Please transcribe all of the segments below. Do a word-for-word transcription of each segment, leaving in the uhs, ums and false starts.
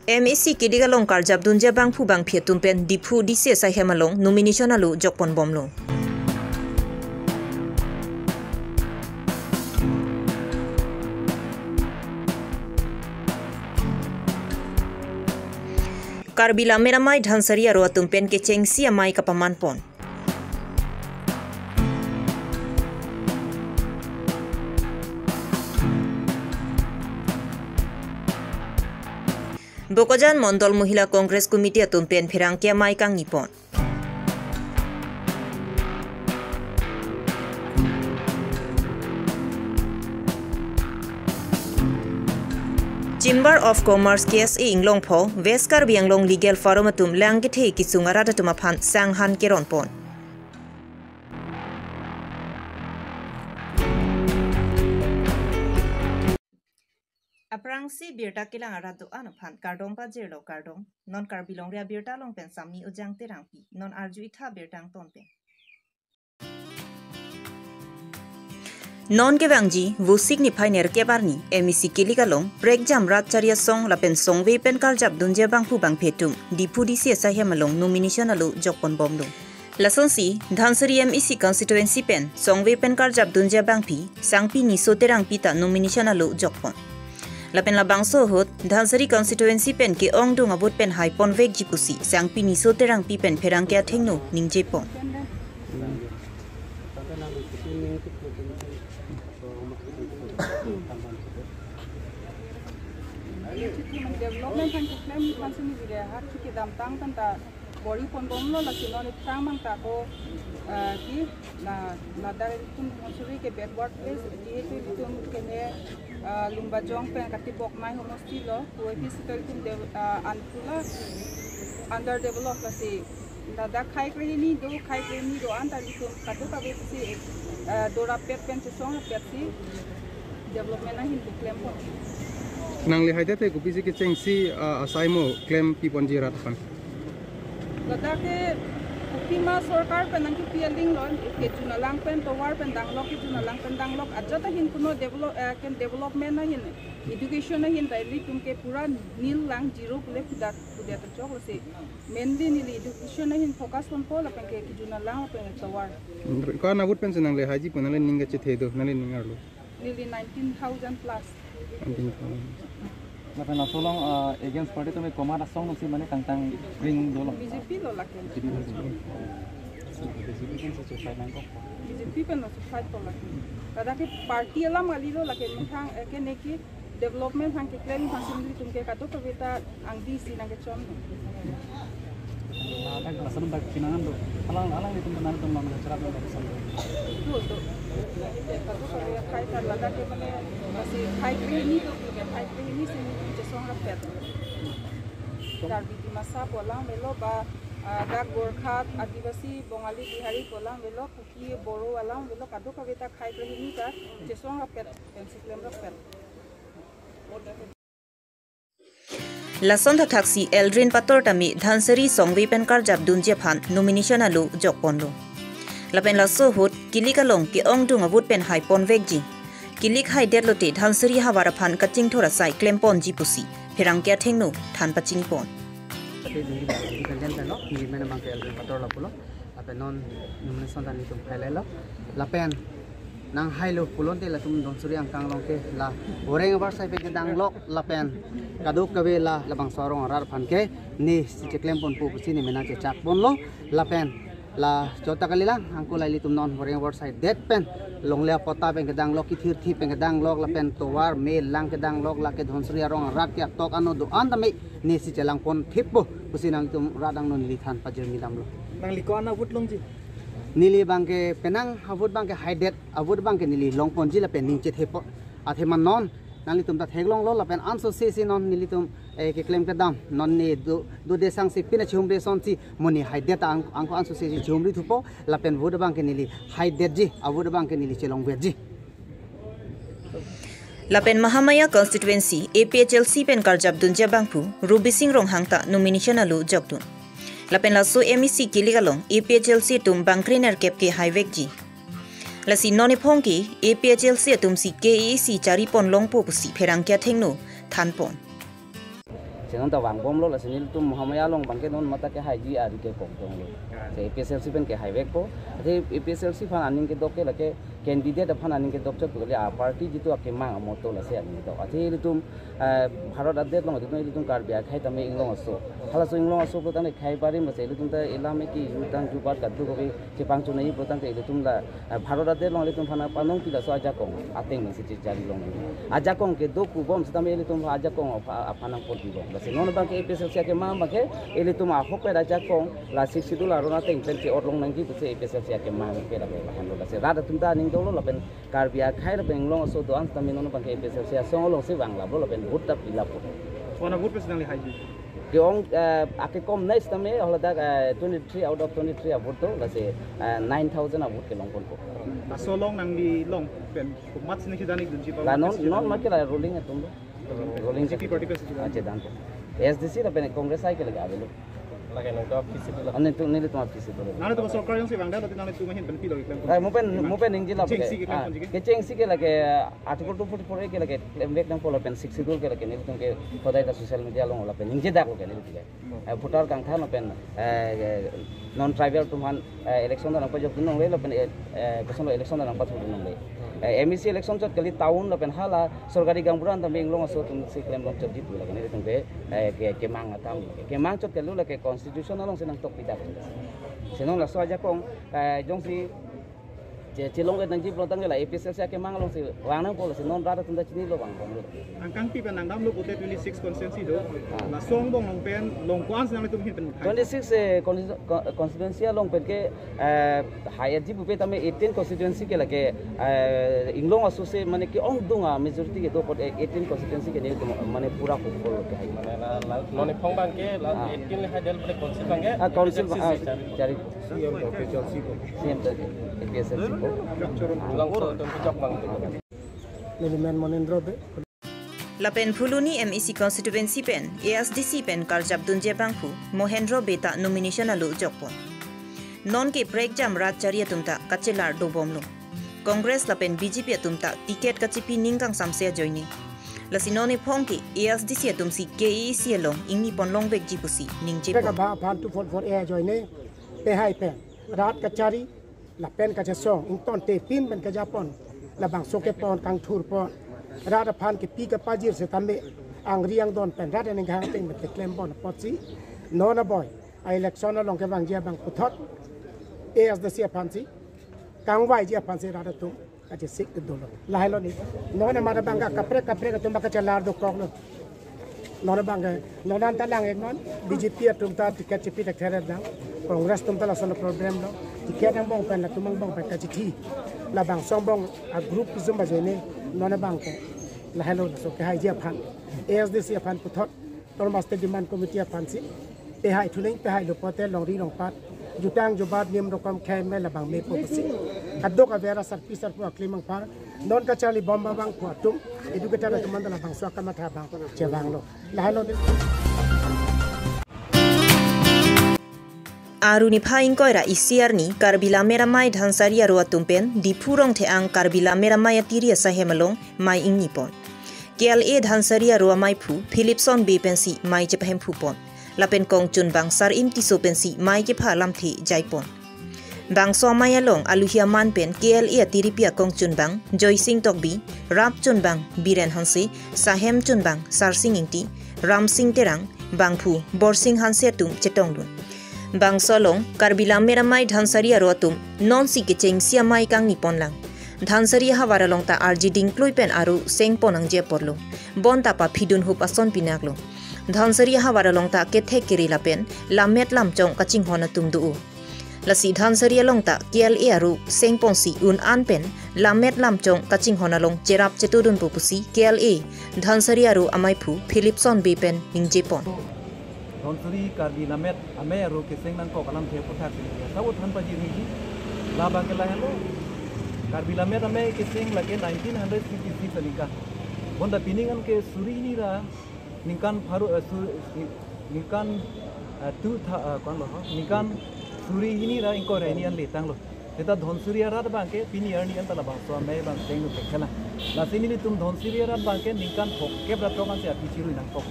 M A C kilik along karjap dunji abangphu bangphi atum pen Diphu D C asaihem along nomination alo jokpon bomlo. Karbi Lammet Amei Dhansiri aro atum pen kechengsi amei kapaman pon. Bokajan Mondol Mohila Congress Committee atum pen pherangke amei kangni pon. Chamber of Commerce K S A Inglongpho, West Karbi Anglong Legal Forum atum lang kethe kisung arat atum aphan sanghan keron pon. Aphrangsi birta kelang arat do-an aphan kardom pajirlo, kardom. Non Karbi Longri Abirta along pen Sami Ujang Terangpi. Non arju itha birta angton pen. Non kevangji Vosik niphai nerkep arni M A C kilik along prekjam rat chari asong lapen songve pen karjap dunji abangphu bangphi atum Diphu D C asaihem along nomination alo jokpon bomlo. Lasonsi Dhansiri M A C constituency pen songve pen karjap dunji abangphi Sangpi Niso Terangpi ta nomination alo jokpon. Lapen labangso ahut Dhansiri constituency pen ke-ongdung avote pen haiponvekji pusi Sangpi Niso Terangpi pen pherangke athengno ningjepon. Development aphan keklem aphan si neli ke hat kedamtang pen ta bor-i pon bomlo, lasi non iphrang mang ta ko, eh, ki la, ladak ilitum Dhansiri ke backward place, jehetu ilitum kene, eh, Lumbajong pen Katiboknai homosti lo, puvoiphit sita ilitum de, eh, an pula underdeveloped lasi. Ladak khei krehini do, khei krehini do-an ta ilitum kadokave si, eh, dorapet pen chesong rapet si development ahin keklem pon. Nangli haidet te kopisi kechengsi, ah, asai mo klem piponji rat aphan? Ladak ke kopima sorkar pen nangkepi aling lo, kejun alang pen tovar pen danglok, kejun alang pen danglok, ajat ahin kuno develop, eh, ken development ahin, education ahin ta ilitum ke pura nil lang, zero pule pudet, pudet chok lo si. Mainly neli education ahin focus ponpo lapen ke kejun alang lapen ke tovar. Ko-an avote pen si nangli haiji pu nangli ning kachethe do, nangli ning arlo? Neli nineteen thousand plus. Nineteen thousand. Lapen laso along, ah, against party atum komat asong si mane kangtang ring dolo? B J P lo lake. B J P lo. B J P pen si chosai nangkok. B J P pen lo chosai to lake. Ladak ke party alam kali lo lake, methang, eh, kene ke development aphan keklem aphan si nelitum ke kadokave ta angdi si nangkechon. Ladak lason dak pinangan do. Alang, alanglitum pinangan do, mama cherap do lason. Do, do. Kadokave akhai ta ladak ke mane, masi khei krehini do, khei krehini si nelitum chesong rapet. Karbi Dimasa pu alam avelo ba, ah, dak Gorkha, Adivasi, Bongali, Bihari pu alam avelo, Kuki, Boro alam avelo, kadokave ta khei krehini ta chesong rapet, pen si klem rapet. Lason thakthak si Eldrin Pator tame Dhansiri songve pen karjap dunji aphan nomination alo jokponlo. Lapen laso ahut kilik along ke-ongdung avote pen haiponvekji. Kilik haidet lote Dhansiri havar aphan kachingthur asai klemponji pusi pherangke athengno than pachinipon. Tapi di independent pen lo, neli amen abang ke Eldrin Pator lapulo. Lapen non nomination ta nelitum phailelo. Lapen nanghailo pulote latum Dhansiri angkang along ke la voreng avarsai pen kedanglok lapen kadokave la labangso arong arat aphan ke ne si cheklem ponpo pusi ne mena chechak ponlo. Lapen la chota kalilang angko la ilitum non voreng avarsai det pen longle apatta pen kedanglok, kithirthi pen kedanglok lapen tovar me lang kedanglok, lake Dhansiri arong arat ke atok ano do-an tame ne si chelang ponthippo pusi nangtum rat angno neli than pajirmi damlo. Nangli ko-an avote longji? Neli abang ke penang avote abang ke haidet avote abang ke neli longponji lapen ning chethepo. Athema non nanglitum ta theklonglo lapen anso sesi non nelitum, eh, keklem kedam non ne do, do desang si pina chihumri asonsi mo ne haidet ang, angko anso sesi chihumri thupo lapen vote abang ke neli haidetji, avote abang ke neli chelongvekji. Lapen Mahamaya constituency A P H L C pen karjap dunji abangphu Rubising Ronghang ta nomination alo jokdun. Lapen laso M A C kilik along A P H L C atum bangkre nerkep ke haivekji. Lasi non ephong ke A P H L C atum si K A A C charipon longpo pusi pherangke athengno thanpon. Senon ta vangbomlo, lasi nelitum Mahamaya along abangke non mata kehaiji ari ke kongtong lo. Se A P H L C pen kehaivekpo. Athe A P H L C aphan aning kedok ke lake candidate aphan aning kedok chot kali, a party jitu akemang amoto lasi aning kedok. Athe ilitum, eh, Bharat adet along ilitum, ilitum Karbi akhei tame inglong aso. Halaso inglong aso putang le khei barim lasi ilitum ta ilam eki jutang jubat kadu kopi chepangchunai putang ke ilitum la, eh, Bharat adet along ilitum aphan panong pila so ajakong ateng si chejari longnang. Ajakong kedo kubom sitame ilitum ajakong apha-, aphan nang poti bom. Lasi non abangke A P H L C akemang abangke ilitum ahok pen ajakong la Sixth Schedule aron ateng pen ke-ot longnangji pusi A P H L C akemang ke lake lahenlo. Lasi rat atum ta aning dolo lapen Karbi akhei lapen inglong aso do-an sitame non abangke A P H L C asong alongsi vanglaplo lapen vote ta pilappo. Kona vote pesi nangli haiji? Ke-ong, eh, akekom nai sitame haladak, eh, twenty-three out of twenty-three avote do, lasi, eh, nine thousand avote kelongponpo. Laso along nangli along pen komatsi nangchedandunji? La non, non ma ke la ruling atum do. Ruling B J P party pesi chedan. Ah, chedanpo. A S D C lapen Congress hai ke lake avelo. Lake nangtum aphi si do la. Ah, nelitum, nelitum aphi si do la. Nangtum sorkar jongsi vangdetlo, nangtum ahin pen pilo keklem? Ah, mo pen, mo pen ningje la. Kechengsi ke, ah, klem ponji ke? Kechengsi ke lake, ah, Article two forty-four A ke lake klemvek nangpo lapen Sixth Schedule ke lake nelitum ke hodai ta social media along lapen ningjedak lo ke nelitum ke. Eh, voter kangthan lapen, eh, non tribal atum aphan, eh, election ta nangpajokdun longle lapen, eh, eh, kosonlo election ta nangpathurdun longle. Eh, M A C election chot kali town lapen hala sorkari gaonbura tame inglong aso atumsi klem longchotji pu lake nelitum ke, eh, ke, kemang atam. Kemang chot kali lake constitution alongsi nangtok pidak. Senon laso ajakong, eh, jongsi che, chelong ke nangji pulo tangte la A P H L C akemang alongsi vangnangpo lasi non rat atum ta chinilo vangbomlo. Angkang pi pen nangdamlo pute twenty-six constituency do. Ah. Laso angbong along pen along ko-ansi nanglitum ahin pen? Twenty-six, eh, consti-, co-, constituency along pen ke, eh, higher ji pupe tame eighteen constituency ke lake, eh, inglong aso si mane ke-ongdung a majority kedo apot, eh, eighteen constituency ke nelitum mane pura hopeful ke hai. Mane la, la, non iphong abangke la, ah, eighteen le hai del ple council abangke. Ah, council, ah, chari. C M to A P H L C ko. C M to A P H L C ko. Langso to pejok bang. Neli men Monendro Bey. Lapen Phuloni M A C constituency pen A S D C pen karjapdunji abangphu Mohendro Bey ta nomination alo jokpon. Non ke prekjam rat chari atum ta kachelar dobomlo. Congress lapen B J P atum ta ticket kachipi ning kangsamse ajoine. Lasi non iphong ke A S D C atumsi K A A C along ingni pon longvekji pusi ningje. Pek pon. Abha aphan two forty-four A ajoine, pehai pen rat kachari lapen kachesong, ingtontepin pen kejapon, labangso kepon kangthurpon, rat aphan kepi kepajir setame angri angdon pen rat aning kehang ateng pen keklempon apotsi non aboi a election along kevangji abang puthot A S D C aphansi kangvaiji aphansi rat atum kachesik kedo lo. Lahelo ni. Non amat abang kaprek kaprek atum abang kachelar dokoklo. Non abang ke, non anta lang-ik non, B J P atum ta ticket chipi thekthe lang, Congress atum ta lason problem lo, ticket angbong pen latum angbong pen kachithi. Labangso angbong a group zoom ajoine, non abang ke, lahelo laso kehaiji aphan, A S D C aphan puthot, Autonomous State Demand Committee aphansi pehai thuning, pehailo pote longri longpat, jutang jubat niam rokom khei me labang mepo pusi. Kadokave asarpi sarpo akli mangpar, non kacharli bom abangphu atum, educated atum anta labangso akamatha abang chevanglo. Lahelo ni. Aru niphai ingkoi ra isi arni Karbi Lammet Amei Dhansiri Aro atum pen Diphu Rongthe-ang Karbi Lammet Amei atiri asahem along mei ingni pon. K L A Dhansiri Aro ameiphu Philipson Bey pensi mei chepahemphu pon. Lapen kongchunbang Sarim Tisso pensi mei kepha lamthe jai pon. Bangso amei along aluhi aman pen K L A atiripi akongchunbang Joysing Tokbi, rap chunbang Biren Hanse, sahem chunbang Sarsing Ingti, Ramsing Terang, bangphu Borsing Hanse atum chetongdun. Bangso along Karbi Lammet Amei Dhansiri Aro atum nonsi kechengsi amei kangni ponlang. Dhansiri ahavar along ta arji dingklui pen aro sengpon nangji apotlo. Bonta paphidun hup ason pinaklo. Dhansiri ahavar along ta kethek kere lapen lammet lamchong kachinghon atum do-o. Lasi Dhansiri along ta K L A aro sengponsi un-an pen lammet lamchong kachinghon along cherap chetudunpo pusi K L A Dhansiri Aro ameiphu Philipson Bey pen ningje pon. Dhansiri Karbi Lammet Amei Aro keseng nangkok alamthe aputhak si sabo than pajirji. Labang ke lahelo. Karbi Lammet Amei keseng lake nineteen hundred fifty-six aningkan. Bonta pining an ke suri hini ra ningkan pharo, eh, su-, ni-, ningkan, eh, tu tha, eh, kon lo, ningkan suri hini ra ingkoi ra hini an letanglo. Seta Dhansiri arat abang ke pini arni anta labangso amei abang seng nu thekthe lang. Lasi nelitum Dhansiri arat abang ke ningkan throkkep ra throk ansi aphi chirui nangkok.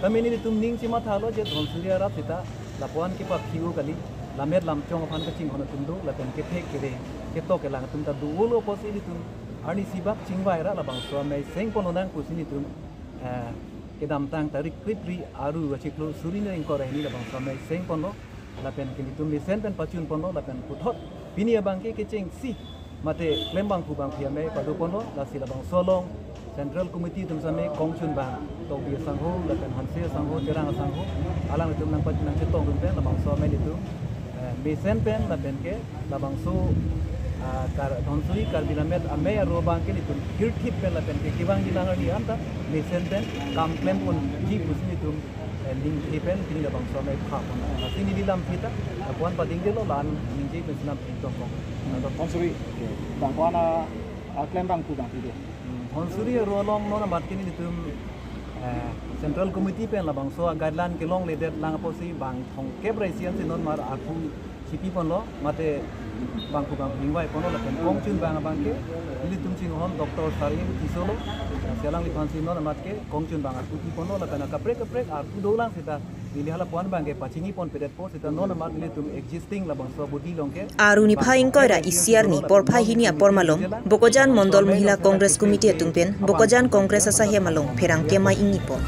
Tame nelitum ning chemathalo je Dhansiri arat seta lapuan kepaphi-o kali, lammet lamchong aphan kachinghon atum do, lapen kethek kere, ketok kelang atum ta do-olo pusi nelitum arnisi bak chingvai ra labangso amei sengponlonang pusi nelitum, eh, kedamtang tarik krepri Aru achiklo suri ingkoi ra hini labangso amei sengponlo. Lapen ke nelitum mesen pen pachunponlo, lapen puthot pini abangke kechengsi mate klembangphu bangphi amei padoponlo, lasi labangso along Central Committee atum same kongchunbang Tokbi asangho, lapen Hanse asangho, Terang asangho, alanglitum nangpachun nangchetongdun pen labangso amei nelitum, eh, mesen pen lapen ke labangso, ah, Kar-, Dhansiri Karbi Lammet Amei Aro abangke nelitum hirthip pen lapen ke kevangji nang arni anta mesen pen kam klemponji pusi nelitum, eh, ningje pen pini labangso amei phapon. Lasi neli lam kita, lapuan padingdelo, la-an ningje pen sinam pintong kong. Atau Dhansiri, okay. Bang ko-an a, a klembangphu bangphi do? Hmm, Dhansiri aro along non amat ke nelitum, eh, Central Committee pen labangso a guideline kelongledet lang apotsi bang thomkep ra isi ansi non mar arpu chipiponlo, mate bangphu bangphi ingvaiponlo, lapen kongchunbang abangke nelitum chinghon Doctor Saryu Tisso lo, si alangliphan si non amat ke kongchunbang arpu piponlo, lapen akaprek kaprek arpu dolang seta neli halapuan abangke pachiniponpedetpo seta non amat nelitum existing labangso abodi along ke Aru niphai ingkoi ra isi arni porphai hini apor malom, Bokajan Mondol Mohila Congress Committee atum pen Bokajan Congress asahem along pherangke amei ingnipon.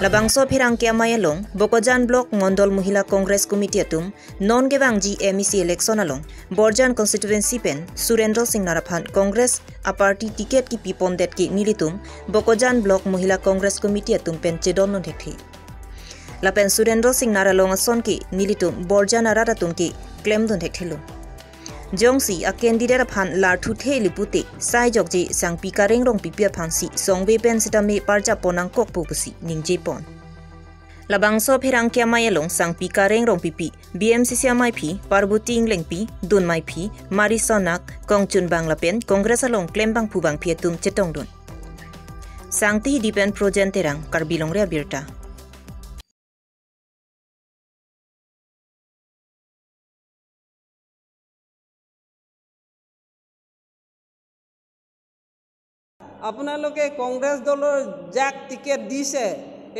Labangso pherangke amei along Bokajan Block Mondol Mohila Congress Committee atum non kevangji M E C election along Borjan constituency pen Surendra Singnar aphan Congress a party ticket kipipondet ke nelitum Bokajan Block Mohila Congress Committee atum pen chedondun thekthe. Lapen Surendra Singnar along ason ke nelitum Borjan arat atum ke klemdun thekthelo. Jongsi a candidate aphan larthuthe ili pute, sai jokje Sangpi Kareng Rongpipi aphansi songbe pen sitame parjapon nangkokpo pusi ningjepon. Labangso pherangke amei along Sangpi Kareng Rongpipi, B M C C ameiphi Parboti Englengpi, dunmeiphi Mari Sonak, kongchunbang lapen Congress along klembangphu bangphi atum chetongdun. Sangti Hidi pen Projen Terang, Karbi Longri Abirta. আপোনালোকে কংগ্ৰেছ দলৰ যাক টিকেট দিছে,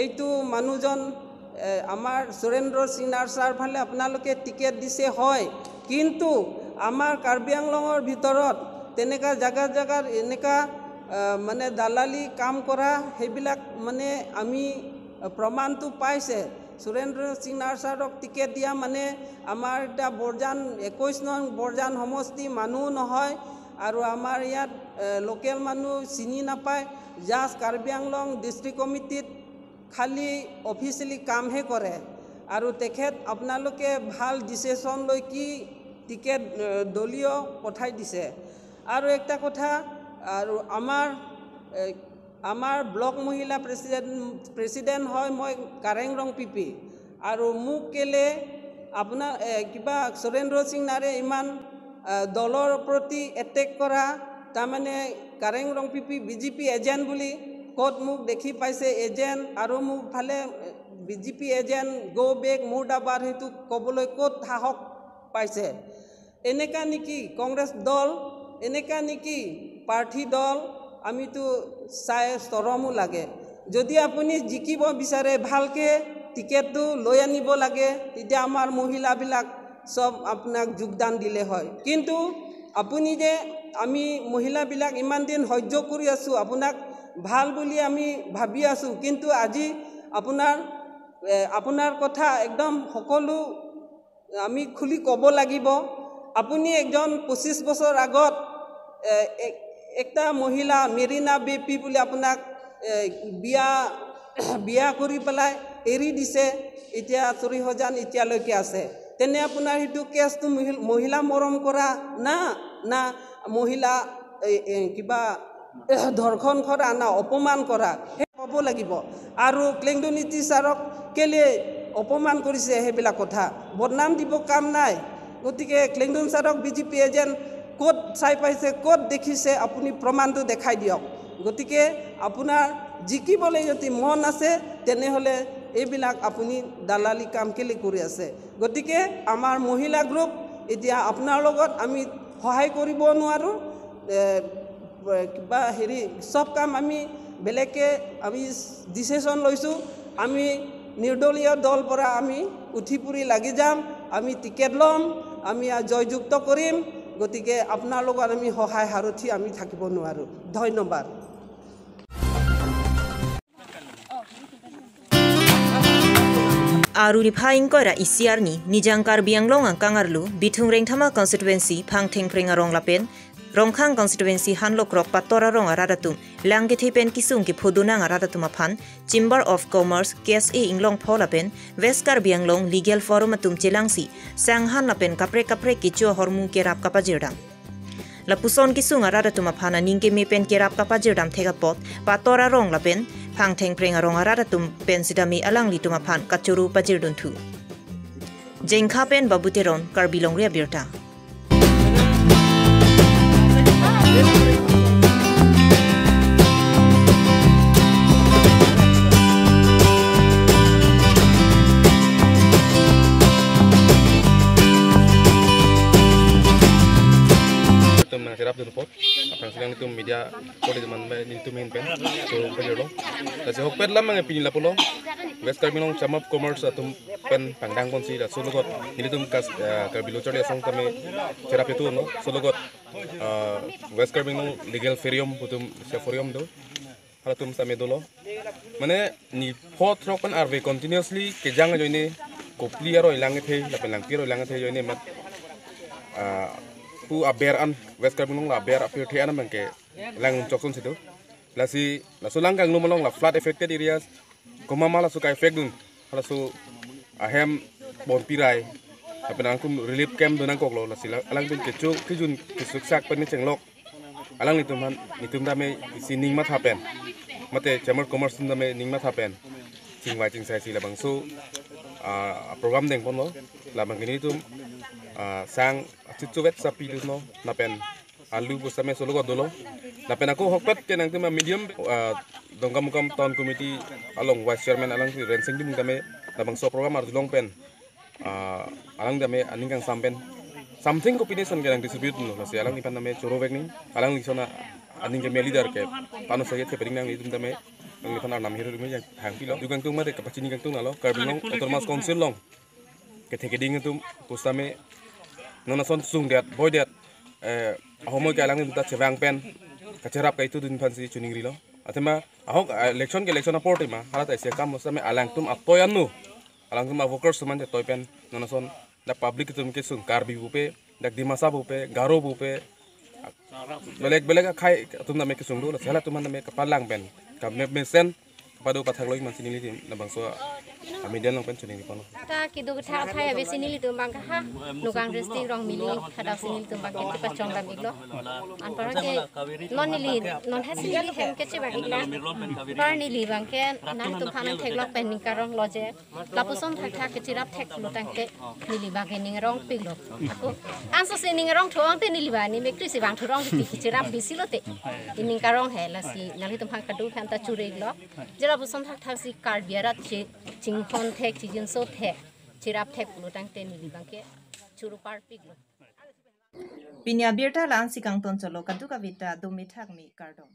এইটো মানুহজন, এ, আমাৰ সুৰেন্দ্ৰ সিংনাৰ ছাৰ ফালে আপোনালোকে টিকেট দিছে হয়, কিন্তু আমাৰ কাৰ্বি আংলঙৰ ভিতৰত তেনেকা জাগা জাগাত এনেকা, এ, মানে দালালি কাম কৰা সেইবিলাক মানে আমি, এ, প্ৰমাণটো পাইছে। সুৰেন্দ্ৰ সিংনাৰ ছাৰক টিকেট দিয়া মানে আমাৰ এতিয়া বৰজান, একৈশ নং বৰজান সমষ্টি মানুহ নহয় আৰু আমাৰ ইয়াত, এ, লোকেল মানুহ চিনি নাপায়। জাষ্ট কাৰ্বি আংলং ডিষ্ট্ৰিক্ট কমিটিত খালি অফিচিয়েলি কামহে কৰে। আৰু তেখেত আপোনালোকে ভাল ডিচিশ্যন লৈ কি টিকেট, এ, দলীয় পঠাই দিছে। আৰু একটা কথা, আৰু আমাৰ, এ, আমাৰ ব্লক মহিলা প্ৰেচিডেণ্ট, প্ৰেচিডেণ্ট হয় মই কাৰেং ৰংপিপি। আৰু মোক কেলে আপোনাৰ, এ, কিবা সুৰেন্দ্ৰ সিংনাৰে ইমান, এ, দলৰ প্ৰতি এটেক কৰা, তাৰমানে কাৰেং Rongpipi B J P agent বুলি ক'ত মোক দেখি পাইছে এজেণ্ট, আৰু মোক ফালে, এ, বি জে পি এজেণ্ট, গ' বেক, মুৰ্দাবাদ সেইটো ক'বলৈ ক'ত সাহস পাইছে? এনেকা নেকি কংগ্ৰেছ দল? এনেকা নেকি প্ৰাৰ্থী দল? আমিতো চাই চৰমো লাগে। যদি আপুনি জিকিব বিচাৰে, ভালকে টিকেটটো লৈ আনিব লাগে, তেতিয়া আমাৰ মহিলাবিলাক চব আপোনাক যোগদান দিলে হয়। কিন্তু আপুনি যে, আমি মহিলাবিলাক ইমান দিন সহ্য কৰি আছোঁ, আপোনাক ভাল বুলি আমি ভাবি আছোঁ, কিন্তু আজি আপোনাৰ, এ, আপোনাৰ কথা একদম সকলো আমি খুলি ক'ব লাগিব। আপুনি একজন পঁচিছ বছৰ আগত, এ, এক-, একটা মহিলা মেৰিনা বেপী বুলি আপোনাক, এ, বিয়া, বিয়া কৰি পেলাই এৰি দিছে, এতিয়া চুৰি সজান এতিয়ালৈকে আছে। তেনে আপোনাৰ সেইটো কেছটো মহিল-, মহিলা মৰম কৰা না, না মহিলা, এ, এ, কিবা, এ, ধৰ্ষণ কৰা না অপমান কৰা, সেই ক'ব লাগিব। আৰু ক্লেংডুনিটি ছাৰক কেলে অপমান কৰিছে সেইবিলাক কথা বদনাম দিব কাম নাই। গতিকে ক্লেংডুন ছাৰক বি জে পি এজেণ্ট ক'ত চাই পাইছে, ক'ত দেখিছে, আপুনি প্ৰমাণটো দেখাই দিয়ক। গতিকে আপোনাৰ জিকিবলৈ যদি মন আছে, তেনেহ'লে এইবিলাক আপুনি দালালি কাম কেলে কৰি আছে? গতিকে আমাৰ মহিলা গ্ৰুপ এতিয়া আপোনাৰ লগত আমি সহায় কৰিব নোৱাৰোঁ। এ, কিবা হেৰি, চব কাম আমি বেলেগকে আমি ডিচিশ্যন লৈছোঁ। আমি নিৰ্দলীয় দল পৰা আমি উঠি পৰি লাগি যাম, আমি টিকেট ল'ম, আমি আ, জয়যুক্ত কৰিম। গতিকে আপোনালোকৰ আমি সহায় সাৰথি আমি থাকিব নোৱাৰোঁ। ধন্যবাদ। Aru niphai ingkoi ra isi arni, Nijang Karbi Anglong angkang arlo, Bithung Rengthama constituency, Phangthengphreng arong lapen Rongkhang constituency Hanlokrok Pator arong arat atum, lang kethe pen kesung kephodunang arat atum aphan, Chamber of Commerce, K S A Inglongpho lapen West Karbi Anglong Legal Forum atum chelangsi, sanghan lapen kaprek kaprek kecho ahormu kerap kapajirdam. Lapuson kesung arat atum aphan aning keme pen kerap kapajirdam thek apot, Pator arong lapen Phangthengphreng arong arat atum pen sitame alanglitum aphan kachoro pajirdunthu. Jengkha pen Babu Teron, Karbi Longri Abirta. Atum nangcherap dun apot, aphrangsi alanglitum media kali teman me nelitum ahin pen, so, pajirlo. Lasi ahokpet alam abang pini lapulo, West Karbi Anglong Chamber of Commerce atum pen pangdang ponsi laso logot nelitum kas, eh, Karbi Lo Charli Asong tame cherap itu no, so logot, eh, West Karbi Anglong Legal Forum atum, sia forum do. Halatum tame dolo. Mane nipho throk pen arve continuously kejang ajoine kopli aroi lang kethe, lapen langpi aroi lang kethe ajoine mat, ah, pu aber an West Karbi Anglong la aber apirthe an abang ke lang chokson situ. Lasi, laso lang kanglum along la flood affected areas, komat ma laso ka-affect dun, halaso ahem bonpirai, lapen alangtum relief camp dun nangkoklo, lasi la, alangtum kecho, kejun, kesuksak pen chenglok. Alanglitum aphan, nelitum tame isi ning matha pen, mate Chamber of Commerce atum tame ning matha pen, chingvai chingsai si labangso, ah, program dengponlo, labang ke nelitum, ah, sang achitchuvet sapi dunlo, lapen alu pusitame so logot dolo. Lapen ako ahokpet ke nangtum a medium, ah, Dongkamukam Town Committee along Vice Chairman alangsi Rensing Timung tame labangso program arjulong pen, ah, alang tame aning kangsam pen something kopine son ke nang distribute lo. Lasi alangliphan tame choro vek ni, alangli son aning keme leader ke pano saye the pening nanglitum tame, alangliphan arnam hiru rumi yang hangpilo. Ju kangtung mate kapachini kangtung nalo, Karbi Anglong Autonomous Council along kethe keding atum pusitame non ason sungdet, boidet, eh, ahomoi ke alangtum ta chevang pen kacherap ka-itu dun aphansi chiningrilo. Athema ahok, eh, election ke election apor tema, halat aisi akam pusitame alangtum atoi anno, alangtum a-workers atum ante toi pen non ason dak public atum kesung, Karbi pupe, dak Dimasa pupe, Garo pupe, belek belek akhei atum tame kesung do, lasi halatum tame kapalang pen, kame mesen kapado pathak loi mansi nelitum labangso a medium along pen choningri ponlo. Ta keduk kethak aphai abisi nelitum abang ke ha Nokang District Rongmili hadak si nelitum abang ke kepachong dam iklo. Anparke non neli, non hasi neli hem kechevang iklo. Par neli abang ke nangtum aphan nangtheklok pen ning karong lo je, lapuson thakthak kecherap thek pulo tangte neli abang ke ning rongpiklo. Ako, anso si ning rongthu-ong te neli abang ni mekkri si vangthu rong di kecherap bisi lote. Ining karong he, lasi nanglitum aphan kadokave aphan ta choro iklo. Je lapuson thakthak si Karbi arat che, chinghon thek, chijinso thek, cherap thek pulo tangte neli abang ke choro parpiklo. Pini abirta la-ansi kangton cholo, kadokave ta dome thakme kardom.